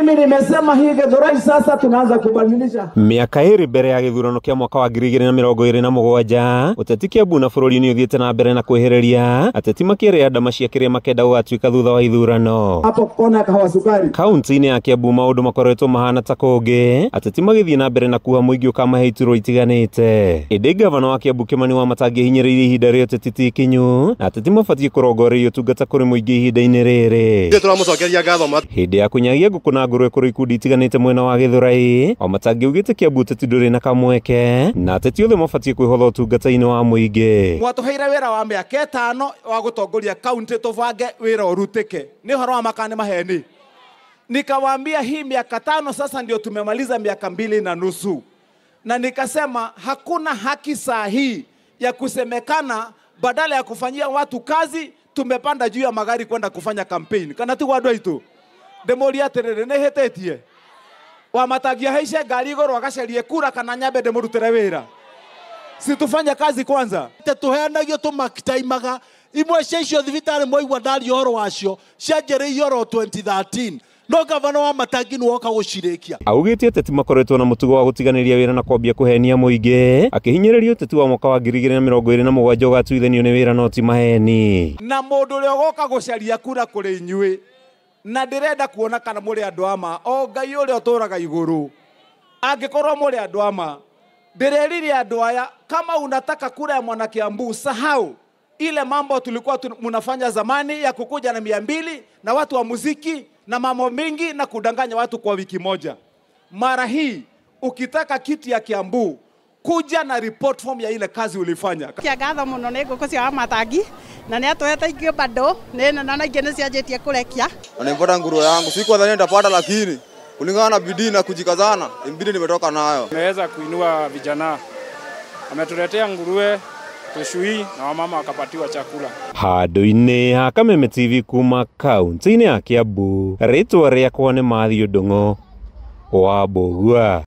Mimi nimesema hii Githurai sasa tunaanza kubadilisha. Mĩaka ĩrĩ mbere ya gĩthurano kĩa mwaka wa 2027, ũteti Kiambu na bũrũri nĩ ũthiĩte na mbere na kwĩhĩrĩria ateti makĩrĩa ndama cia kĩrĩa makenda gũgatuĩka thutha wa ithurano. Hapo kona Kahawa Sukari. Kaunti-inĩ ya Kiambu maũndũ makoretwo mahana ta kũngĩ, ateti magĩthiĩ na mbere na kuha mũingĩ ũkamahe iturwa itiganĩte. Ĩndĩ gavana wa Kiambu Kimani Wamatangi ahinyĩrĩirie ihinda rĩa ũteti ti ikinyu na ateti mabatiĩ kũrongoreria ũtungata kũrĩ mũingĩ ihinda-inĩ rĩrĩ. Tũramũcokeria ngatho. Hĩndĩ ya kũnyagia ngũkũ na ngũrwe kũrĩ ikundi itiganĩte mwena wa Githurai, Wamatangi augĩte Kiambu ũteti ndũrĩ na kamweke na ateti othe mabatiĩ kwĩhotha ũtungata-inĩ wa mũingĩ. Mwatũheire wĩra wa mĩaka 5 wa gũtongoria kaunti tũbange wĩra ũrutĩke. Nĩ ũhoro wa makani maheni. Nikawaambia hii miaka 5 sasa ndio tumemaliza miaka 2.5. Na nikasema hakuna haki saa hii ya kusemekana badala ya kufanyia watu kazi tumepanda juu ya magari kwenda kufanya campaign. Kana ti gwa andũ aitũ? Ndĩmũrie atĩrĩrĩ, nĩhĩtĩtie? Wamatangi ahaice ngari igũrũ agacarie kura kana nyambe ndĩmũrutĩre wĩra? Si tufanye kazi kwanza. Tũheanagio tũmakitaimaga imwe cia icio thibitarĩ mwaigua ndaria ũhoro wacio cianjĩrĩirio oro 2013 no gavana wa Matangi nĩ woka gũcirĩkia. Augĩte ateti makoretwo na mũtugo wa gũtiganĩria wĩra na kwambia kũhenia mũingĩ, akĩhinyĩrĩria ũteti wa mwaka wa 2027 ũgatuithanio nĩ wĩra no ti maheni. Na mũndũ ũrĩa ũgoka gũcaria kura kũrĩ inyuĩ na ndĩrenda kuona kana mũrĩ andũ a ma, o Ngai ũrĩa ũtũũraga igũrũ, angĩkorwo mũrĩ andũ a ma, ndĩrerire andũ aya, kama unataka kura ya mwana Kiambu, sahau ile mambo tulikuwa mnafanya zamani ya kukuja na 200 na watu wa muziki na mambo mingi na kudanganya watu kwa wiki moja. Mara hii ukitaka kiti ya Kiambu, kuja na report form ya ile kazi ulifanya. Kia ngatho muno nĩ ngũkũ cia Wamatangi na nĩ atũhete ingĩ bado nĩ na ingĩ nĩ cianjĩtie kũrekia. Na nimepata nguruwe yangu, sikuwa nitapata, lakini kulingana na bidii na kujikazana imbidi nimetoka nayo. Nimeweza kuinua vijana, ametuletea nguruwe tushui na wamama wakapatiwa chakula. Handũ-inĩ ha Kameme TV kuma kaunti-inĩ ya Kiambu, rĩtwa rĩakwa nĩ Matthew Ndung'u wa Mbũgua.